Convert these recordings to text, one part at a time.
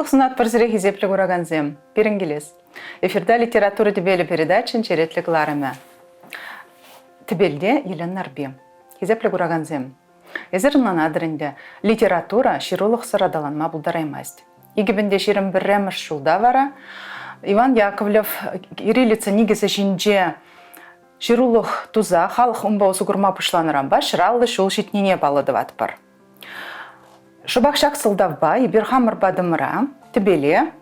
Сывлӑх сунатпӑр сире, хисеплӗ куракансем. Пирӗн килес. Эфирта литература тӗпелӗ передачин черетлӗ кӑларӑмӗ. Тӗпелте Елена Нарпи. Хисеплӗ куракансем, эсир ӑнланатӑр ӗнтӗ, литература ҫырулӑхсӑр аталанма пултараймасть. 2021 ҫулта вара Иван Яковлев кириллица никӗсӗ ҫинче ҫырулӑх туса халӑх унпа усӑ курма пуҫланӑранпа 150 ҫул ҫитнине паллӑ тӑватпӑр. Шӑпах ҫак сӑлтавпа эпир хамӑр патӑмӑра тӗпеле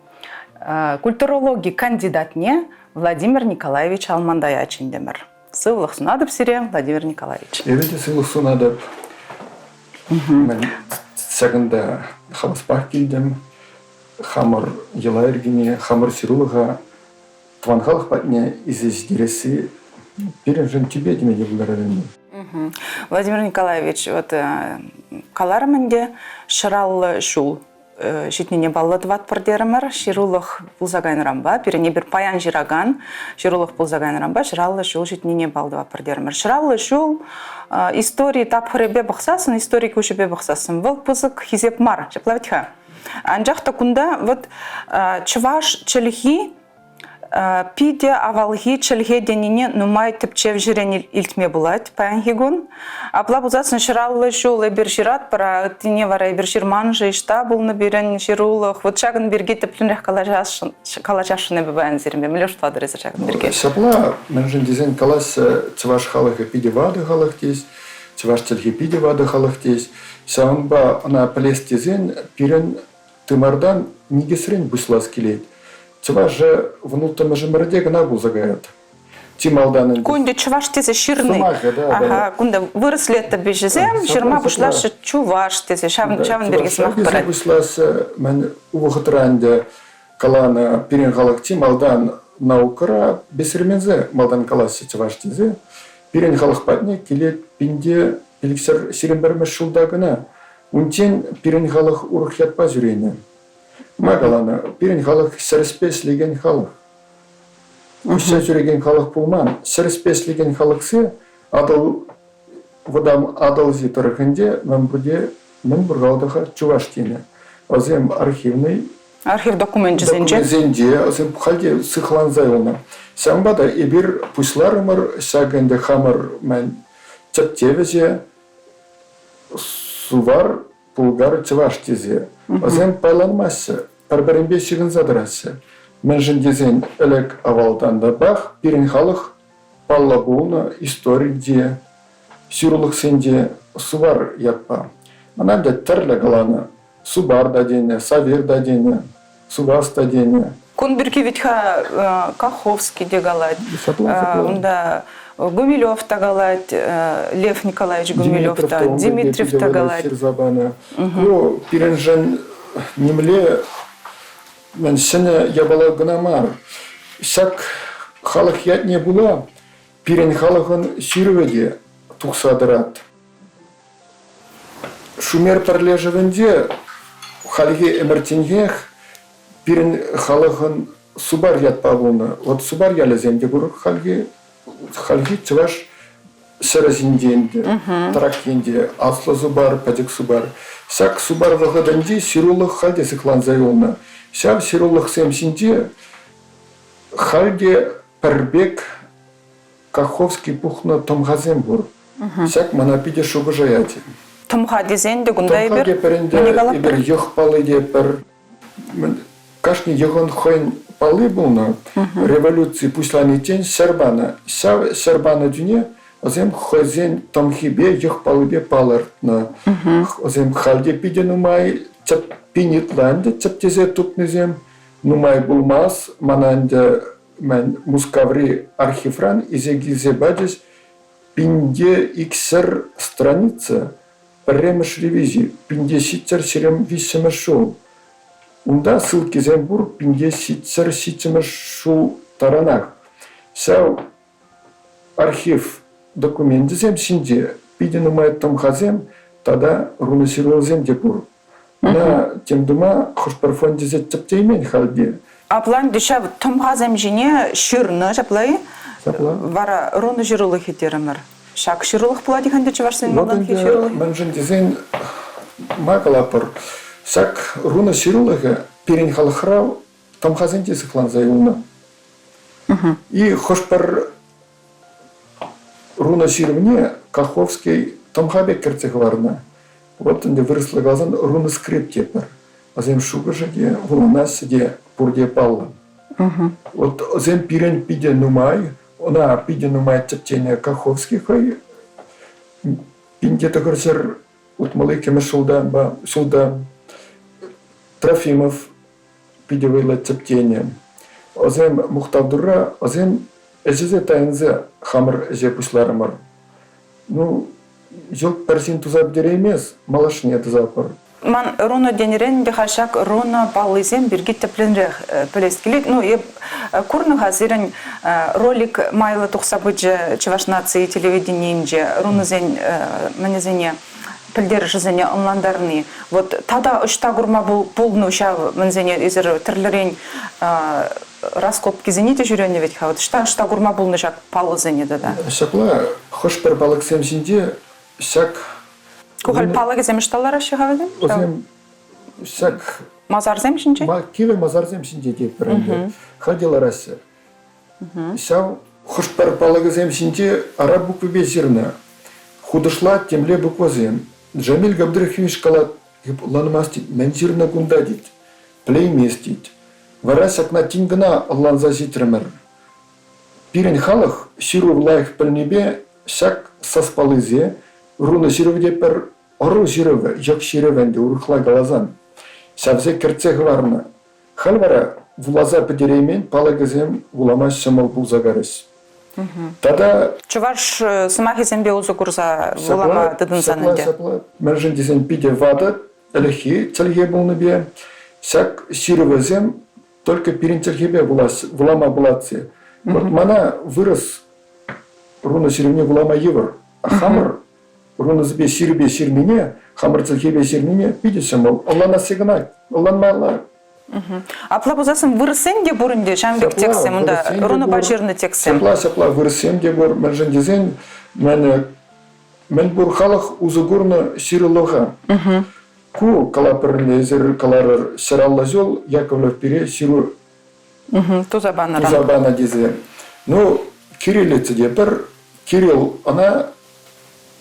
культурологи кандидатне Владимир Николаевич Алмантая чӗнтӗмӗр. Сывлӑх сунатӑп сире, Владимир Николаевич. Эпӗ те сывлӑх сунатӑп. Ҫакӑнта хаваспах килтӗм. Хамӑр йӑла-йӗркене, хамӑр ҫырулӑха тӑван халӑх патне илсе ҫитересси пирӗншӗн тӳпе теме те пултарать ӗнтӗ. Владимир Николаевич, вот каларӑм ӗнтӗ, ҫӑраллӑ ҫул ҫитнине паллӑ тӑватпӑр терӗмӗр. Ҫырулӑх пулса кайнӑранпа, пирӗн эпир паян ҫыракан ҫырулӑх пулса кайнӑранпа ҫӑраллӑ ҫул ҫитнине паллӑ тӑватпӑр терӗмӗр. Ҫӑраллӑ ҫул истори тапхӑрӗпе пӑхсассӑн, истори куҫӗпе пӑхсассӑн вӑл пысӑк хисеп мар. Ҫапла вӗт-ха? Анчах та кунта вот чӑваш чӗлхи питӗ авалхи чӗлхе тенине нумай тӗпчевҫӗрен илтме пулать паянхи кун. Апла пулсассӑн 150 ҫул эпир ҫыратпӑр, а ыттине вара эпир ҫырман-ши, ӑҫта пулнӑ пирӗн ҫырулӑх? Вот ҫакӑн пирки тӗплӗнрех калаҫасшӑн, калаҫасшӑн эпӗ паян сирӗнпе. Мӗнле шутлатӑр эсир ҫакӑн пирки? Ҫапла, мӗншӗн тесен калаҫҫӗ, чӑваш халӑхӗ питӗ ватӑ халӑх теҫ, чӑваш чӗлхи питӗ ватӑ халӑх теҫ. Ҫавӑнпа ӑна пӗлес тесен пирӗн тымартан никӗсрен пуҫлас килет. Чӑвашӗ вунулттӑмӗш ӗмӗрте кӑна пулса каять. Чи малтан ӗнтӗ. Ку ӗнтӗ чӑваш тесе ҫырни. Сӑмахӗ, да. Ага, кунта вырӑс летопиҫӗсем ҫырма пуҫлаҫҫӗ чуваш тесе. Ҫавӑн, ҫавӑн пирки сӑмах пырать. пуҫлаҫҫӗ мӗн вӑхӑтра ӗнтӗ каланӑ пирӗн халӑх чи малтан наукӑра бесерменсе малтан калаҫҫӗ чӑваш тесе. Пирӗн халӑх патне килет пинте 521 ҫулта кӑна. Унччен пирӗн халӑх урӑх ятпа ҫӳренӗ. Ма каланӑ, пирӗн халӑх ҫӗрӗшпе ӗҫлекен халӑх. Уҫса ҫӳрекен халӑх пулман. Ҫӗрӗшпе ӗҫлекен халӑхсем Атӑл вӑтам Атӑлҫи тӑрӑхӗнче мӗнпурте мӗн пур халӑха чӑваш тенӗ. Вӗсем архивный Архив докуменчӗсенче. Документсенче вӗсем халь те сыхланса юлнӑ. Ҫавӑнпа та эпир пуҫларӑмӑр ҫак ӗнтӗ хамӑр мӗн тӗптевӗҫе сувар, пулкар, чӑваш тесе. Вӗсем пайланмаҫҫӗ, пӗр-пӗринпе ҫыхӑнса тӑраҫҫӗ. Мӗншӗн тесен ӗлӗк авалтан та пах пирӗн халӑх паллӑ пулнӑ историнче, ҫырулӑхсенче сувар ятпа. Ӑна ӗнтӗ тӗрлӗ каланӑ. Супар та тенӗ, Савир та тенӗ, Сувас та тенӗ. Кун пирки вӗт-ха Каховский те калать. Унта Гумилев та калать, Лев Николаевич Гумилев та, Дмитриев та калать. Ҫырса панӑ. Ку пирӗншӗн нимле мӗн ҫӗнӗ япала кӑна мар. Ҫак халӑх ятне пула пирӗн халӑхӑн ҫырӑвӗ те тухса тӑрать. Шумер пӗрлешӗвӗнче хальхи ӗмӗрчченхех пирӗн халӑхӑн Супар ятпа пулнӑ. Вот Супар ялӗсем те пур хальхи, хальхи чӑваш ҫӗрӗ ҫинче ӗнтӗ, Трак енче Аслӑ Супар, Пӗчӗк Супар. Ҫак Супар вӑхӑтӗнчи ҫырулӑх халь те сыхланса юлнӑ. Ҫав ҫырулӑхсем ҫинче халь те пӗр пек Каховский пухнӑ тӑмхасем пур. Ҫак мана питӗ шухӑша ячӗ. Тӑмха тесен те кунта Тӑмха эпир тепӗр ӗнтӗ, мӗне калатпӑр? эпир йӑх палли те пӗр. Кашни йӑхӑн хӑйӗн палли пулнӑ. Революци пуҫланиччен 100 панӑ. Ҫав 100 панӑ тӳне вӗсем хӑйсен тӑмхипе, йӑх паллипе палӑртнӑ. Вӗсем халь те питӗ нумай тӗп пин ытла ӗнтӗ тӗп тесе тупнисем. Нумай пулмасть мана ӗнтӗ мӗн Мускаври архивран илсе килсе пачӗҫ пинте иксӗр страница, пӗрремӗш ревизи, пинте ҫичҫӗр ҫирӗм виҫҫӗмӗш ҫул. Унта ссылкисем пур пинте ҫичҫӗр ҫиччӗмӗш ҫул таранах. Ҫав архив докуменчӗсем ҫинче питӗ нумай тӑмхасем тата рунӑ те пур. Ӑна тем тума хӑш-пӗр фончӗсем тӗптеймен халь те. Апла ӗнтӗ ҫав тӑмхасем ҫине ҫырнӑ, ҫапла-и? Ҫапла. Вара рунӑ ҫырулӑхӗ терӗмӗр. Ҫак ҫырулӑх пулать-и ӗнтӗ чӑвашсен малтанхи ҫырулӑхӗ? Мӗншӗн тесен ма калатпӑр, ҫак рунӑ ҫырулӑхӗ. Пирӗн халӑхра тӑмхасем те сыхланса юлнӑ. И хӑш-пӗр руна ҫырӑвне Каховский тӑмха пек кӗртсе хӑварнӑ. Вот ӗнтӗ вырӑсла каласан руна скрип тетпӗр. Вӗсем шухӑшӗ те, вуланаҫҫӗ те пурте паллӑ. Вот вӗсем пирӗн питӗ нумай, ӑна питӗ нумай тӗпченӗ Каховский хӑй 1962 ҫулта, ҫулта Трофимов питӗ вӑйлӑ тӗптенӗ. Ӑсем мухтав Турра, ӑсем ӗҫӗсе тайӑнса хамӑр ӗҫе пуҫларӑмӑр. Ну, йӑлт пӗр ҫын туса пӗтереймес, малашне тусатпӑр. Ман руна тенӗрен те-ха ҫак руна паллисем пирки тӗплӗнрех пӗлес килет. Ну, эп курнӑ-ха сирӗн ролик майлӑ тухса пычӗ Чӑваш наци телевиденийӗнче рунӑсен мӗнӗсене пӗлтерӗшӗсене ӑнлантарни. Вот тата ӑҫта курма пулнӑ ҫав мӗнсене эсир тӗрлӗрен раскопкисене те ҫӳренӗ вӗт-ха. Вот ӑҫта ӑҫта курма пулнӑ ҫак паллӑсене тата? Ҫапла хӑш-пӗр палӑксем ҫинче ҫак Ку халь палӑкӗсем ӑҫта лараҫҫӗ-ха вӗсем? Вӗсем ҫак масарсем ҫинче? Кивӗ масарсем ҫинче тетпӗр ӗнтӗ. Халь те лараҫҫӗ. Ҫав хӑш-пӗр палӑкӗсем ҫинче араб буквипе ҫырнӑ. Хутӑшла темле буквӑсем. Джамиль Габдрахимович калать, ӑнланмасть тет, мӗн ҫырнӑ кунта тет, пӗлеймест тет. Вара ҫакна тин кӑна ӑнланса ҫитрӗмӗр. Пирӗн халӑх ҫыру лайӑх пӗлнипе ҫак саспаллисе рунӑ ҫырӑвӗ те пӗр ӑру ҫырӑвӗ, йӑх ҫырӑвӗ ӗнтӗ урӑхла каласан, ҫавсем кӗртсе хӑварнӑ. Халь вара вуласа пӗтереймен палӑкӗсем вулама ҫӑмӑл пулса карӗҫ. Тата чӑваш сӑмахӗсемпе усӑ курса вулама тытӑнсан ӗнтӗ. Ҫапла, мӗншӗн тесен питӗ ватӑ ӗлӗкхи чӗлхе пулнипе ҫак ҫырӑвӗсем только пирӗн чӗлхепе вулама пулать. Вот мана вырӑс рунӑ ҫырӑвне вулама йывӑр. А хамӑр рунӑсемпе ҫырӑпе ҫырнине, хамӑр чӗлхепе ҫырнине питӗ ҫӑмӑл. Ӑнланасси кӑна, ӑнланмалла. Апла пулсассӑн вырӑссен те пур ӗнтӗ ҫавӑн пек текстсем унта, рунӑпа ҫырнӑ текстсем. Ҫапла, ҫапла вырӑссем те пур. Мӗншӗн тесен мӗн пур халӑх усӑ курнӑ ҫырулӑха. Ку калапӑр эсир каларӑр ҫӗраллӑ ҫул Яковлев пире ҫыру туса панӑран. Туса панӑ тесе. Ну, кириллица те пӗр. Кирилл ӑна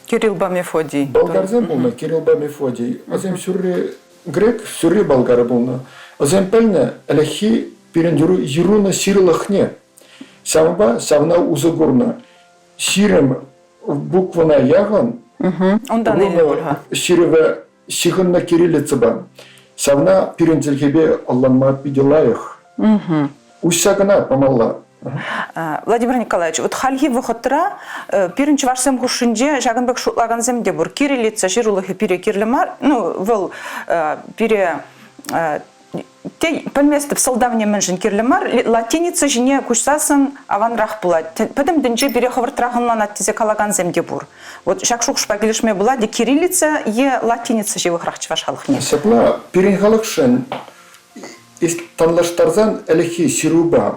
Кириллпа Мефодий. Болгарсем пулнӑ, Кириллпа Мефодий. Вӗсем ҫурри грек, ҫурри болгар пулнӑ. Вӗсем пӗлнӗ ӗлӗкхи пирӗн юрунӑ ҫырулӑхне. Ҫавӑнпа ҫавна усӑ курнӑ. 20 буквӑна яхӑн Унтан илнӗ пуль-ха. Ҫырӑвӗ ҫыхӑннӑ кириллицӑпа. Ҫавна пирӗн чӗлхепе ӑнланма питӗ лайӑх. Уҫса кӑна памалла. Владимир Николаевич, вот хальхи вӑхӑтра пирӗн чӑвашсем хушшинче ҫакӑн пек шутлакансем те пур. Кириллица ҫырулӑхӗ пире кирлӗ мар. Ну, вӑл пире те пӗлместӗп, сӑлтавне мӗншӗн кирлӗ мар. Латиница ҫине куҫсассӑн аванрах пулать. Пӗтӗм тӗнче пире хӑвӑртрах ӑнланать тесе калакансем те пур. Вот ҫак шухӑшпа килӗшме пулать-и кириллица е латиница ҫывӑхрах чӑваш халӑхне? Ҫапла, пирӗн халӑхшӑн танлаштарсан ӗлӗкхи ҫырупа,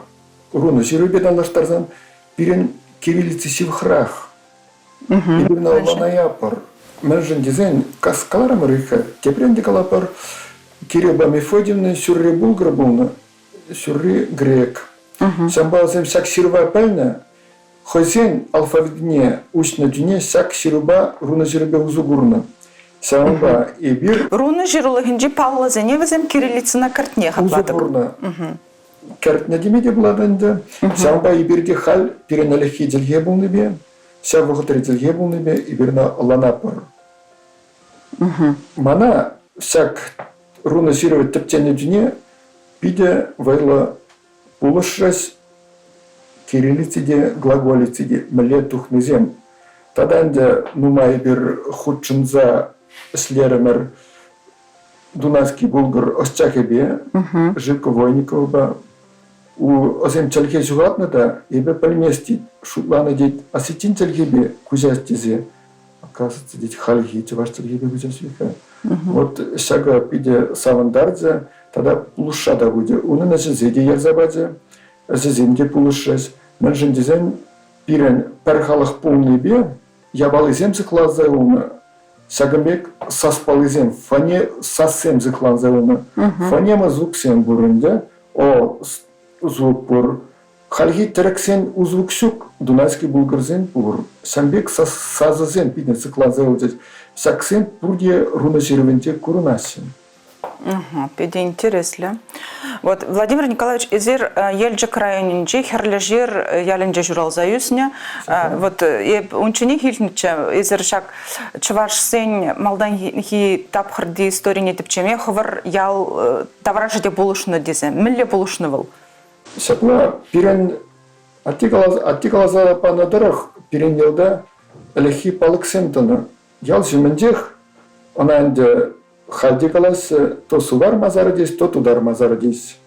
рунӑ ҫырупе танлаштарсан пирӗн кириллица ҫывӑхрах. Эпир ӑнланаяпӑр. Мӗншӗн тесен каларӑмӑр-и-ха, тепрен те калапӑр, Кириллпа Мефодьевна ҫурри булгар пулнӑ, ҫурри грек. Ҫавӑнпа вӗсем ҫак ҫырӑва пӗлнӗ, хӑйсен алфавитне уҫнӑ тӳне ҫак ҫырупа рунӑ ҫырӑвӗпе усӑ курнӑ. Ҫавӑнпа эпир Рунӑ ҫырулӑхӗнчи паллӑсене вӗсем кириллицӑна кӗртне хаклатӑп. Усӑ курнӑ. Кӗртнӗ теме те пулать ӗнтӗ. Ҫавӑнпа эпир те халь пирӗн ӗлӗкхи чӗлхе пулнипе, ҫав вӑхӑтри чӗлхе пулнипе эпир ӑна ӑнланатпӑр. Мана ҫак рунӑ ҫырӑвӗ тӗпченӗ чухне питӗ вӑйлӑ пулӑшрӗҫ кириллици те, глаголици те мӗнле тухнисем. Тата ӗнтӗ нумай эпир хутшӑнса ӗҫлерӗмӗр Дунайский Булгар ӑсчахӗпе, Жирко Войниковӑпа. Вӗсем чӗлхе ҫухатнӑ та эпӗ пӗлмест тет, шутланӑ тет, осетин чӗлхипе куҫас тесе. Оказывается, тет, хальхи чӑваш чӗлхипе куҫас-ха. Вот ҫакӑ питӗ савӑнтарчӗ тата пулӑшса та пычӗ. Унӑн ӗҫӗсем те ярса пачӗ, ӗҫӗсем те пулӑшрӗҫ. Мӗншӗн тесен пирӗн пӗр халӑх пулнипе япалисем сыхласа юлнӑ. Ҫакӑн пек саспаллисем, фоне сассем сыхланса юлнӑ. Фонема звуксем пур ӗнтӗ. О звук пур. Хальхи тӗрӗксен узвук ҫук, дунайский булгарсен пур. Ҫавӑн пек сасӑсем питӗ сыхланса юлчӗҫ. Ҫаксем пурте рунӑ ҫырӑвӗнче курӑнаҫҫӗ. Питӗ интереслӗ. Вот, Владимир Николаевич, эсир Елчӗк районӗнчи Хӗрлӗҫыр ялӗнче ҫуралса ӳснӗ. Вот эп унчченех илтнӗччӗ, эсир ҫак чӑвашсен малтанхи тапхӑрти историне тӗпчеме хӑвӑр ял таврашӗ те пулӑшнӑ тесе. Мӗнле пулӑшнӑ вӑл? Ҫапла пирӗн атте каласа панӑ тӑрӑх пирӗн ялта ӗлӗкхи палӑксем тӑнӑ. Ял ҫумӗнчех ӑна ӗнтӗ халь те калаҫҫӗ, то сувар масарӗ теҫ, то тутар масарӗ теҫ.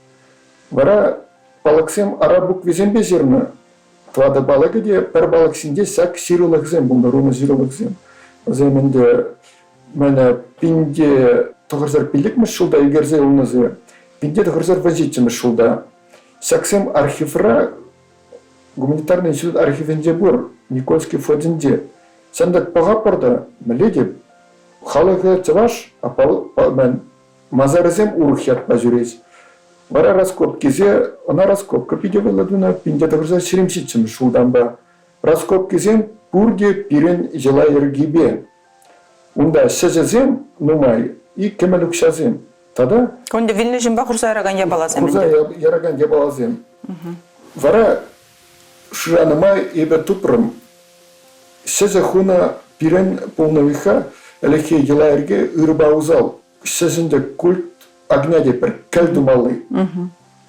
Вара палӑксем араб буквисемпе ҫырнӑ. Тӑватӑ палӑкӗ те пӗр палӑк ҫинче ҫак ҫырулӑхсем пулнӑ, рунӑ ҫырулӑхсем. Вӗсем ӗнтӗ мӗн 1905 ҫулта ӳкерсе юлнӑ-ши, 1937 ҫулта. Ҫаксем архивра, гуманитарный институт архивӗнче пур, Никольский фондӗнче. Ҫантӑк пӑхатпӑр та, мӗнле те халӑхӗ чӑваш, а масарӗсем урӑх ятпа ҫӳрет. Вара раскопкисе, ӑна раскопка питӗ вӑйлӑ тунӑ, 1927 ҫултанпа. Раскопкисем пурте пирӗн йӑла-йӗркепе. Унта ҫӗҫӗсем нумай и кӗмӗл укҫасем. Тата Кунта вилнӗ ҫынпа хурса яракан япаласем Хурса яракан япаласем. Вара шыранӑ май эпӗ тупрӑм. Ҫӗҫӗ хунӑ пирӗн пулнӑ ыйха ӗлӗкхи йӑла-йӗрке ырӑпа усал. Ҫӗҫӗнте культ огня тетпӗр, кӗл тумалли.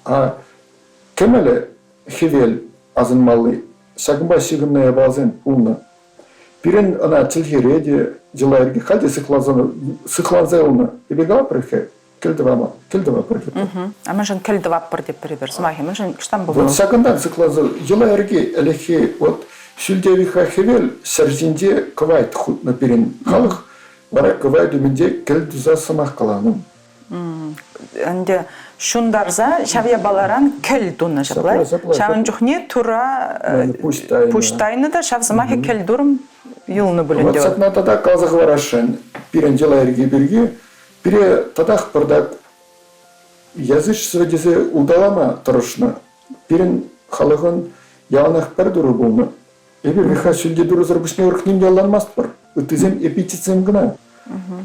А кӗмӗлӗ хӗвел асӑнмалли. Ҫакӑнпа ҫыхӑннӑ япаласем пулнӑ. Пирӗн ӑна чӗлхере те, йӑла-йӗрке халь те сыхланса юлнӑ. Эпир калатпӑр-ха, кӗл тӑвама, кӗл тӑватпӑр тетпӗр. А мӗншӗн кӗл тӑватпӑр тетпӗр эпир сӑмахӗ? Мӗншӗн ӑҫтан пулнӑ? Вот ҫакӑнтан сыхланса йӑла-йӗрке ӗлӗкхи вот ҫӳлте хӗвел ҫӗр ҫинче кӑвайт хутнӑ пирӗн халӑх. Вара кӑвайт умӗнче кӗл туса сӑмах каланӑ. Ӗнтӗ ҫунтарса ҫав япаларан кӗл тунӑ ҫапла. Ҫавӑн чухне тура пуҫ тайнӑ та ҫав сӑмахӗ кӗл турӑм юлнӑ пуль ӗнтӗ. Вот ҫакна тата каласа хӑварасшӑн. Пирӗн йӑла-йӗрке пирки пире татах пӑртак язычество тесе улталама тӑрӑшнӑ. Пирӗн халӑхӑн яланах пӗр турӑ пулнӑ. Эпир Михаил ҫӳлти турӑсӑр пуҫне урӑх ним те ӑнланмастпӑр. Ыттисем эпитетсем кӑна.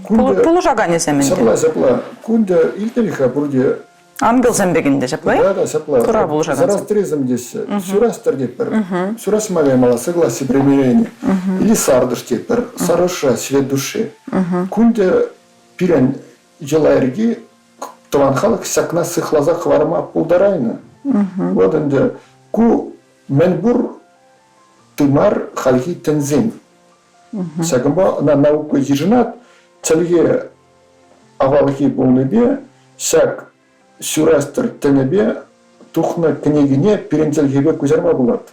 Пулӑшаканӗсем ӗнтӗ. Ҫапла, ҫапла. Кунта илтӗр-ха пурте. Ангелсем пек ӗнтӗ, ҫапла? Да, да, ҫапла. Тура пулӑшакансем. Зороастризм теҫҫӗ. Сюрастр тетпӗр. Сюрас мала согласие примирение. Или сардыш тетпӗр. Сарыша, свет души. Кунта пирӗн йӑла-йӗрки тӑван халӑх ҫакна сыхласа хӑварма пултарайнӑ. Вот ӗнтӗ ку Мӗнпур тымар хальхи тӗнсен. Ҫакӑнпа ӑна наука йышӑнать, чӗлхе авалхи пулнипе ҫак ҫурастӑр тӗнӗпе тухнӑ кӗнекине пирӗн чӗлхепе куҫарма пулать.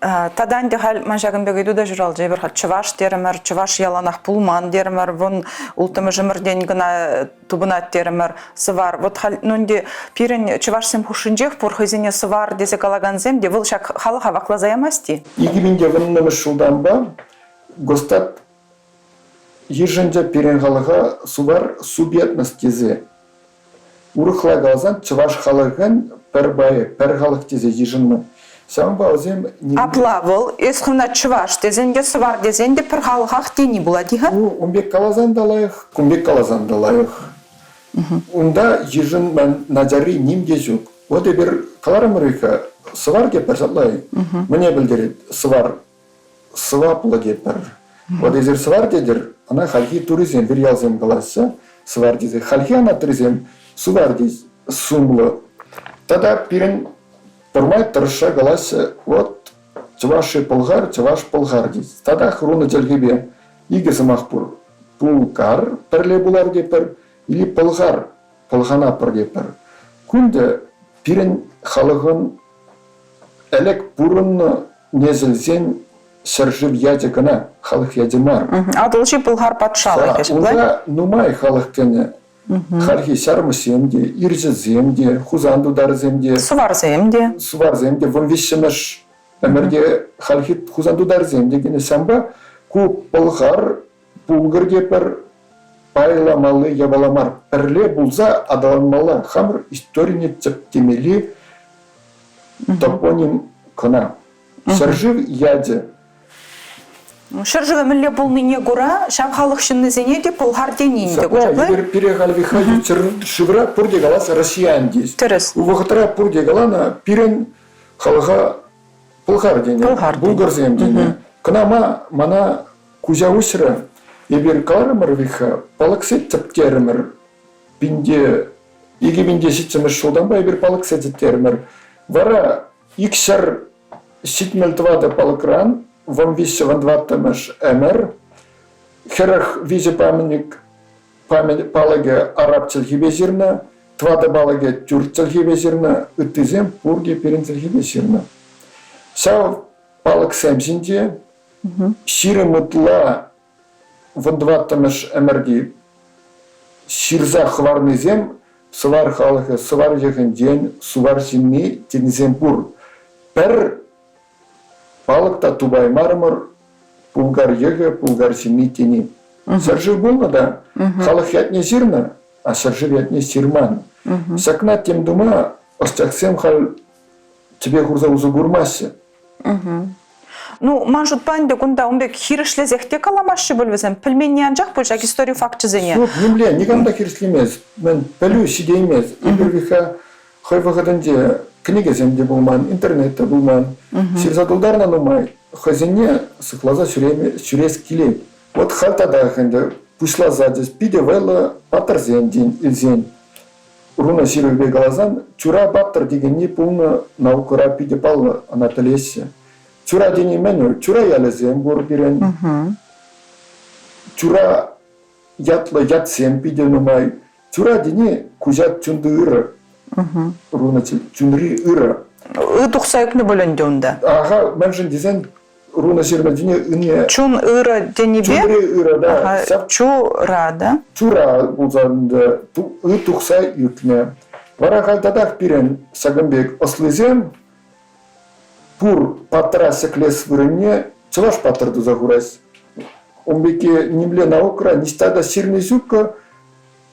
Тата ӗнтӗ халь ман ҫакӑн пек ыйту та ҫуралчӗ. Эпир халь чӑваш терӗмӗр, чӑваш яланах пулман терӗмӗр, вӑн улттӑмӗш ӗмӗртен кӑна тупӑнать терӗмӗр сӑвар. Вот халь ну ӗнтӗ пирӗн чӑвашсем хушшинчех пур хӑйсене сӑвар тесе калакансем те вӑл ҫак халӑха вакласа ямасть-и? 2010-мӗш ҫултанпа Госстат йышӑнчӗ пирӗн халӑха сувар субъектность тесе. Урӑхла каласан, чӑваш халӑхӗн пӗр пайӗ, пӗр халӑх тесе йышӑннӑ. Ҫавӑнпа вӗсем... Апла вӑл эс хӑвна чӑваш тесен те, сӑвар тесен те пӗр халӑхах тени пулать-и-ха? Ну, ун пек каласан та лайӑх, кун пек каласан та лайӑх. Унта йышӑнман начарри ним те ҫук. Вот эпир каларӑмӑр-и-ха, сӑвар тетпӗр ҫапла-и? Мӗне пӗлтерет сӑвар? Сӑваплӑ тетпӗр. Вот эсир сӑвар тетӗр, ӑна хальхи турисем, вирьялсем калаҫҫӗ, сӑвар тесе. Хальхи анатрисем сувар тес, сумлӑ. Тата пирӗн пӗрмай тӑрӑшса калаҫҫӗ, вот чӑваш-и пӑлхар, чӑваш пӑлхар тет. Татах рунӑ чӗлхипе икӗ сӑмах пур. Пулкар пӗрле пулар тетпӗр, или пӑлхар, пӑлханатпӑр тетпӗр. Кунта пирӗн халӑхӑн ӗлӗк пурӑннӑ несӗлсен ҫӗршыв ячӗ кӑна, халӑх ячӗ мар. Атӑлҫи Пӑлхар патшалӑхӗ ҫапла? Унта нумай халӑх кӗнӗ. Хальхи ҫармӑссем те, ирҫӗсем те, Хусан тутарӗсем те. Сӑварсем те. Сӑварсем те, 13-мӗш ӗмӗрте хальхи Хусан тутарӗсем те кӗнӗ. Ҫавӑнпа ку пӑлхар Пулкӑр те пӗр пайламалли япала мар. Пӗрле пулса аталанмалла хамӑр историне тӗптемелли топоним кӑна. Ҫӗршыв ячӗ. Ҫӗршывӗ мӗнле пулнине кура ҫав халӑх ҫыннисене те пӑлхар тени ӗнтӗ. Ҫапла, эпир пире халь ҫӗршывра пурте калас россиян тес. Тӗрӗс. У вӑхӑтра пурте каланӑ пирӗн халӑха пӑлхар тенӗ, булгарсем тенӗ. Кӑна ма мана куҫа уҫрӗ. Эпир каларӑмӑр виха, палӑксет тӗптерӗмӗр. Пинте, 2007 ҫултанпа эпир палӑксет тӗптерӗмӗр. Вара 274 палӑкран 13-14 ӗмӗр 43 памятник палӑкӗ араб чӗлхипе ҫырнӑ, тӑватӑ палӑкӗ тюрк чӗлхипе ҫырнӑ, ыттисем пурте пирӗн чӗлхепе ҫырнӑ. Ҫав палӑксем ҫинче 20 ытла 14-мӗш ӗмӗрти ҫырса хӑварнисем сӑвар халӑхӗ сӑвар йӑхӗнчен сувар ҫынни тенисем пур. Пӗр палӑк та тупаймарӑмӑр пулкар йӑхӗ, пулкар ҫынни тени. Ҫӗршыв пулнӑ та халӑх ятне ҫырнӑ, а ҫӗршыв ятне ҫырман. Ҫакна тем тума ӑсчахсем халь тӗпе хурса усӑ курмаҫҫӗ. Ну, ман шутпа ӗнтӗ кунта ун пек хирӗҫлесех те каламаҫҫӗ пуль вӗсем. Пӗлменни анчах пуль ҫак истори факчӗсене. Ҫук, нимле, никам та хирӗҫлемест. Мӗн, пӗлӳ ҫитеймест. Эпир виха хӑй вӑхӑтӗнче кӗнекесем те пулман, интернет те пулман. Ҫырса тултарнӑ нумай. Хӑйсене сыхласа ҫӳрес килет. Вот халь татах ӗнтӗ пуҫласа питӗ вӑйлӑ паттӑрсем илсен Руна ҫырӑвӗпе каласан, Чура паттӑр текенни пулнӑ наукӑра питӗ паллӑ, ӑна пӗлеҫҫӗ. Чура тени мӗн? Чура ялӗсем пур пирӗн. Чура ятлӑ ятсем питӗ нумай. Чура тени куҫа чунти ырӑ. Руна чунри ырӑ. Ы тухса ӳкнӗ пуль ӗнтӗ унта. Аха, мӗншӗн тесен руна ҫырнӑ тени ыне Чун ырӑ тенипе Чунри ырӑ, да. Чура, да? Чура пулсан ы тухса ӳкнӗ. Вара халь татах пирӗн ҫакӑн пек ӑслисем пур паттӑра ҫӗклес вырӑнне чӑваш паттӑр туса хурас. Ун пекки нимле наукӑра ниҫта та ҫырни ҫуккӑ.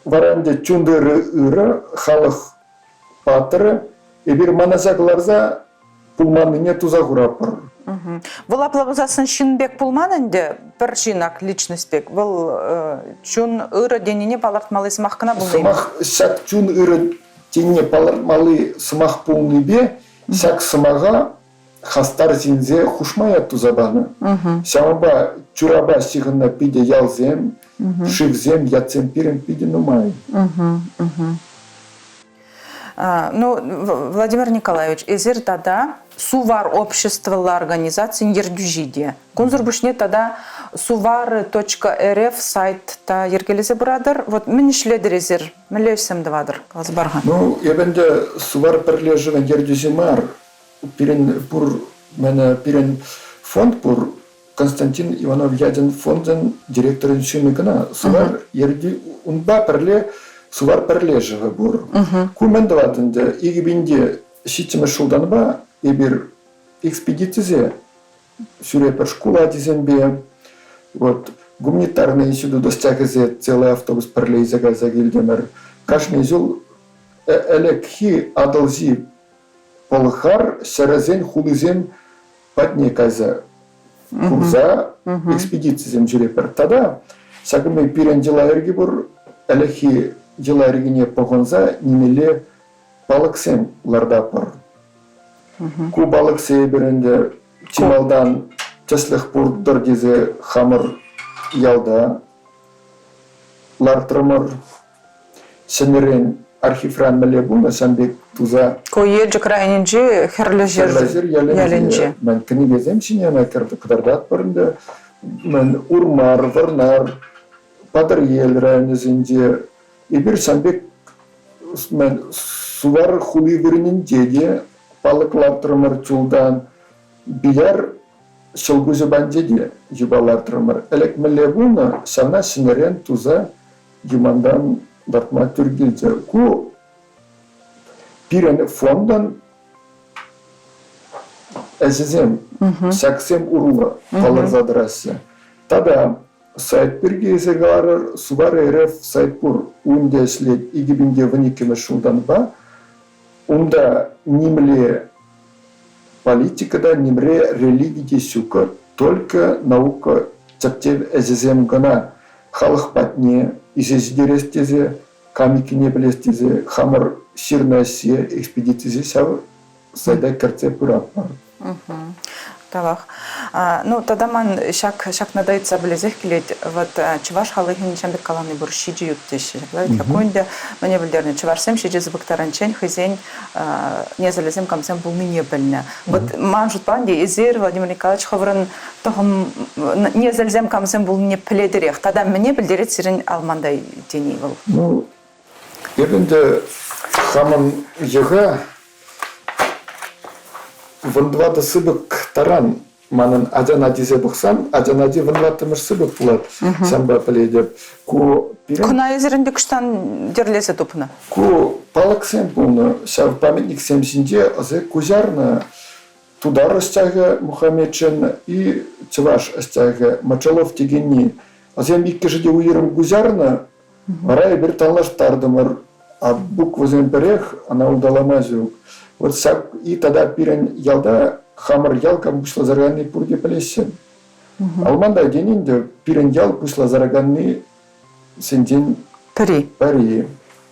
Вара ӗнтӗ чун ырӑ ырӑ, халӑх паттӑрӗ. Эпир манӑҫа кӑларса пулманнине туса хуратпӑр. Вӑл апла пулсассӑн ҫын пек пулман ӗнтӗ, пӗр ҫын ак личность пек. Вӑл чун ырӑ тенине палӑртмалли сӑмах кӑна пулнӑ. Сӑмах ҫак чун ырӑ тенине палӑртмалли сӑмах пулнипе ҫак сӑмаха хастар ҫынсем хушма ят туса панӑ. Ҫавӑнпа чурапа ҫыхӑннӑ питӗ ялсем, шывсем, ятсем пирӗн питӗ нумай. Ну, Владимир Николаевич, эсир тата Сувар обществӑлла организацин ертӳҫи те. Кунсӑр пуҫне тата сувары.рф сайт та йӗркелесе пыратӑр. Вот мӗн ӗҫлетӗр эсир? Мӗнле ӗҫсем тӑватӑр? Каласа пар-ха. Ну, эпӗ ӗнтӗ Сувар пӗрлешӗвӗн ертӳҫи мар. Пирӗн пур, пирӗн фонд пур. Константин Иванов ячӗн фондӑн директорӗн ҫумӗ кӑна. Сувар ертӳ унпа пӗрле Сувар пӗрлешӗвӗ пур. Ку мӗн тӑвать ӗнтӗ? 2007 ҫултанпа эпир экспедицисе ҫӳретпӗр шкул ачисемпе. Вот гуманитарный институт ӑсчахӗсе целый автобус пӗрле илсе кайса килтӗмӗр. Кашни ҫул ӗлӗкхи Атӑлҫи Пӑлхар ҫӗрӗсен хулисем патне кайса курса экспедицисем ҫӳретпӗр. Тата ҫакӑн пек пирӗн йӑла-йӗрке пур. Ӗлӗкхи йӑла-йӗркене пӑхӑнса нимелле палӑксем лартатпӑр. Ку палӑксем эпир ӗнтӗ чи малтан тӗслӗх пур-тӑр тесе хамӑр ялта лартрӑмӑр. Ҫӗнӗрен архивран мӗнле пулнӑ, ҫавӑн пек туса. Ку Елчӗк районӗнчи Хӗрлӗҫыр Хӗрлӗҫыр ялӗнче. Мӗн кӗнекесем ҫине ӑна кӑтартатпӑр ӗнтӗ. Мӗн Урмар, Вӑрнар, Патӑрьел районӗсенче эпир ҫавӑн пек мӗн Сувар хули вырӑнӗнче те палӑк лартрӑмӑр чултан. Биляр ҫӑлкуҫӗ патӗнче те юпа лартрӑмӑр. Ӗлӗк мӗнле пулнӑ, ҫавна ҫӗнӗрен туса юмантан лартма тӳр килчӗ. Ку пирӗн фондӑн ӗҫӗсем, ҫаксем урлӑ палӑрса тӑраҫҫӗ. Тата Сайт пирки эсир каларӑр, Сувар РФ сайт пур. Унта ӗҫлет 2012 ҫултанпа. Унта нимле политика та, нимре религи те ҫуккӑ, только наука тӗптев ӗҫӗсем кӑна халӑх патне илсе ҫитерес тесе, кам иккенне пӗлес тесе хамӑр ҫырнӑ ӗҫе, экспедицисене ҫав сайта кӗртсе пыратпӑр. Тавах. Ну, тата ман ҫак ҫакна та ыйтса пӗлесех килет. Вот чӑваш халӑхӗн ҫам пек калани пур, ҫичӗ ют теҫҫӗ. Ҫапла ведь ку ӗнтӗ мӗне пӗлтернӗ? Чӑвашсем ҫичӗ сыпӑк таранччен хӑйсен несӗлӗсем камсем пулнине пӗлнӗ. Вот ман шутпа ӗнтӗ эсир, Владимир Николаевич, хӑвӑрӑн тӑхӑм несӗлсем камсем пулнине пӗлетӗрех. Тата мӗне пӗлтерет сирӗн Алмантай тени вӑл? Ну, эпӗ ӗнтӗ хамӑн йӑха 14 сыпӑк таран манӑн ачана тесе пӑхсан, ачана те 14-мӗш сыпӑк пулать. Ҫавӑнпа пӗлетӗп. Ку пирӗн... Кӑна эсир ӗнтӗ кӑштан йӗрлесе тупнӑ? Ку палӑксем пулнӑ. Ҫав памятниксем ҫинче ӑсе куҫарнӑ тутар ӑсчахӗ Мухаметшин и чӑваш ӑсчахӗ Мочалов текенни. Вӗсем иккӗшӗ те уйрӑм куҫарнӑ. Вара эпир танлаштартӑмӑр. А буквӑсем пӗрех, ӑна улталама ҫук. Вот ҫак и тата пирӗн ялта хамӑр ял кам пуҫласа пурте пӗлеҫҫӗ. Алмантай тени ӗнтӗ пирӗн ял пуҫласа сенчен пӗри. Пӗри.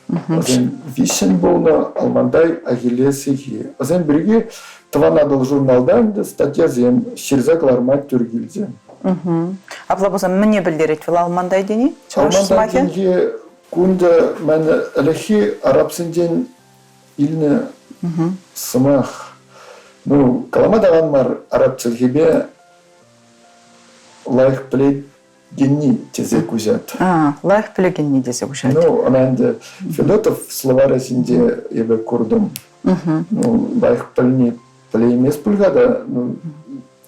Вӗсем виҫҫӗн пулнӑ, Алмантай, Ахиллес, Сехи. Вӗсем пирки Тӑван Атӑл журналта ӗнтӗ статьясем ҫырса кӑларма тӳр килчӗ. Апла пулсан мӗне пӗлтерет вӑл Алмантай тени? Чӑваш Алмантай сӑмахӗ? тени кунта мӗн ӗлӗкхи арабсенчен илнӗ сӑмах. Ну, калама таван мар, араб чӗлхипе лайӑх пӗлет генни тесе куҫать. А, лайӑх пӗлекенни тесе куҫать. Ну, ӑна ӗнтӗ Федотов словарӗ ҫинче эпӗ куртӑм. Ну, лайӑх пӗлни пӗлеймест пуль-ха та. Ну,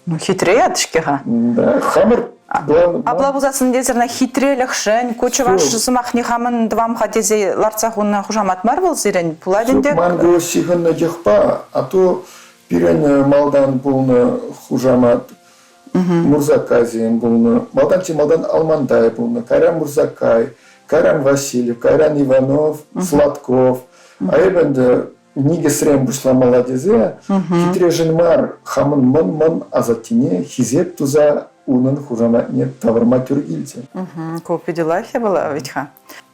ну хитре ят-ҫке-ха. Да, хамӑр Апла пулсассӑн тесӗр на хитрелӗхшӗн ку чӑваш сӑмахне хамӑн тӑвам-ха тесе лартса хунӑ хушамат мар вӑл сирӗн пулать ӗнтӗ. Ман ку ҫыхӑннӑ йӑхпа, а то пирӗн малтан пулнӑ хушамат Мурзакайсем пулнӑ. Малтан чи малтан Алмантай пулнӑ, кайран Мурзакай, кайран Васильев, кайран Иванов, Сладков. А эпӗ ӗнтӗ никӗсрен пуҫламалла тесе хитрешӗн мар, хамӑн мӑн-мӑн асаттене хисеп туса унӑн хушаматне тавӑрма тӳр килчӗ. Ку питӗ лайӑх япала вӗт-ха.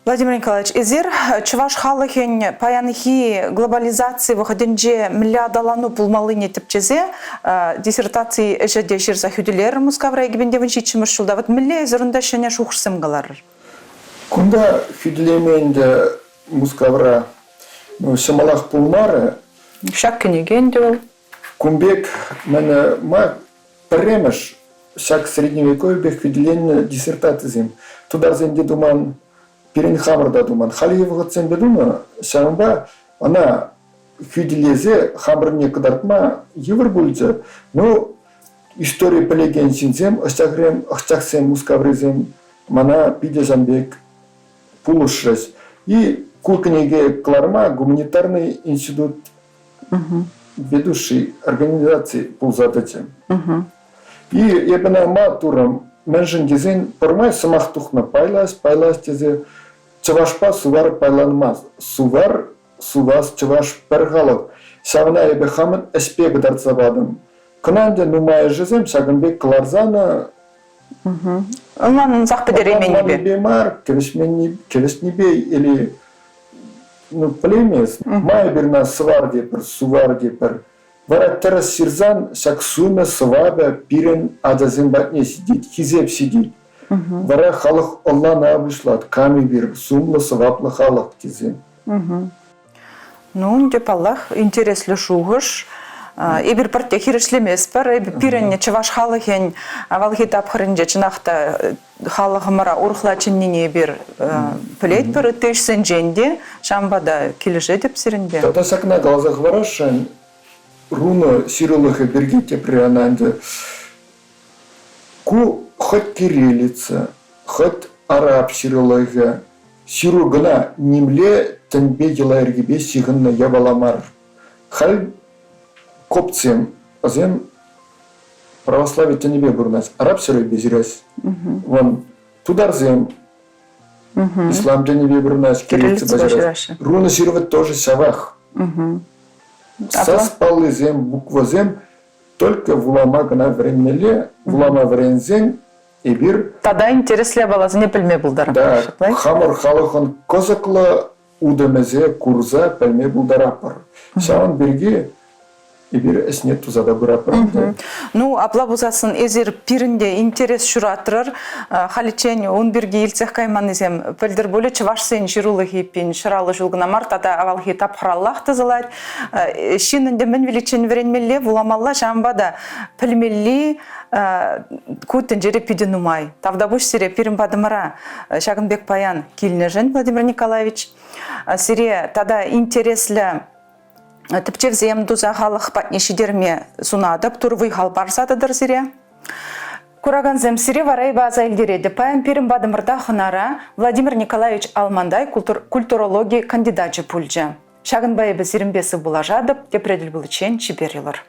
Владимир Николаевич, эсир чӑваш халӑхӗн паянхи глобализаци вӑхӑтӗнче мӗнле аталану пулмаллине тӗпчесе диссертаци ӗҫӗ те ҫырса хӳтӗлерӗр Мускавра 2017 ҫулта. Вот мӗнле эсир унта ҫӗнӗ шухӑшсем каларӑр? Кунта хӳтӗлеме ӗнтӗ Мускавра ҫӑмӑлах пулмарӗ. Ҫак кӗнеке ӗнтӗ вӑл. Кун пек мӗн ма пӗрремӗш ҫак средневековье пек хӳтӗленнӗ диссертацисем тутарсем те туман, пирӗн хамӑр та туман. Хальхи вӑхӑтсемпе тунӑ, ҫавӑнпа ӑна хӳтӗлесе хамӑрне кӑтартма йывӑр пулчӗ. Ну, истори пӗлекен ҫынсем, ӑсчахсем, Мускаврисем мана питӗ ҫавӑн пек пулӑшрӗҫ. И ку кӗнеке кӑларма гуманитарный институт ведущий организаци пулса тӑчӗ. И эпӗ ӑна ма турӑм, мӗншӗн тесен пӗрмай сӑмах тухнӑ пайлас, пайлас тесе чӑвашпа сувар пайланмасть. Сувар, сувас чӑваш пӗр халӑх. Ҫавна эпӗ хамӑн ӗҫпе кӑтартса патӑм. Кӑна ӗнтӗ нумайӑшӗсем ҫакӑн пек кӑларсан Ӑнлансах пӗтерейменнипе. Ӑнланманнипе мар, кӗвӗҫнипе или ну, пӗлеймест. Ма эпир на сӑвар тепӗр, сувар тепӗр. Вара тӗрӗс ҫырсан ҫак сумӗ, сӑвапӗ пирӗн ачасем патне ҫитет, хисеп ҫитет. Вара халӑх ӑнлана пуҫлать, кам эпир, сумлӑ, сӑваплӑ халӑх тесе. Ну, ӗнтӗ, паллах, интереслӗ шухӑш. Эпир пӗртте хирӗҫлеместпӗр. Пирӗн чӑваш халӑхӗн авалхи тапхӑрӗнче чӑнах та халӑхӑмӑра урӑхла чӗннине эпир пӗлетпӗр ытти ӗҫсенчен те. Ҫавӑнпа та килӗшетӗп сирӗнпе. Тата ҫакна каласа хӑварасшӑн. Рунӑ ҫырулӑхӗ пирки тепре ӑна ӗнтӗ ку хӑть кириллица, хӑть араб ҫырулӑхӗ, ҫыру кӑна нимле тӗнпе йӑла-йӗркепе ҫыхӑннӑ япала мар. Халь коптсем, вӗсем православи тӗнӗпе пурӑнаҫ, араб ҫырӑвӗпе ҫыраҫ. Вон. Тутарсем ислам тӗнӗпе пурӑнаҫ, кириллицӑпа ҫыраҫҫӗ. Руна ҫырӑвӗ тоже ҫавах. Сас паллисем, буквӑсем только вулама кӑна вӗренмелле. Вулама вӗренсен эпир Тата интереслӗ япаласене пӗлме пултаратпӑр. Да, хамӑр халӑхӑн кӑсӑклӑ утӑмӗсене курса пӗлме пултаратпӑр. Ҫавӑн пирки эпир ӗҫне туса та пыратпӑр. Ну, апла пулсассӑн эсир пирӗн те интерес ҫуратрӑр. Халиччен ун пирки илтсех кайманнисем пӗлтӗр пулӗ чӑвашсен ҫырулӑхӗ эппин ҫӑраллӑ ҫул кӑна мар тата авалхи тапхӑраллах тӑсӑлать. Ҫын ӗнтӗ мӗн виличчен вӗренмелле, вуламалла, ҫавӑнпа та пӗлмелли ку тӗнчере питӗ нумай. Тавтапуҫ сире пирӗн патӑмӑра ҫакӑн пек паян килнӗшӗн, Владимир Николаевич. Сире тата интереслӗ тӗпчевсем туса халӑх патне ҫитерме сунатӑп. Тур вӑй-хал парса тӑтӑр сире. Куракансем, сире вара эпӗ аса илтеретӗп. Паян пирӗн патӑмӑрта хӑнара Владимир Николаевич Алмантай культурологи кандидачӗ пулчӗ. Ҫакӑнпа эпӗ сирӗнпе сывпуллашатӑп. Тепре тӗл пуличчен чипер юлӑр.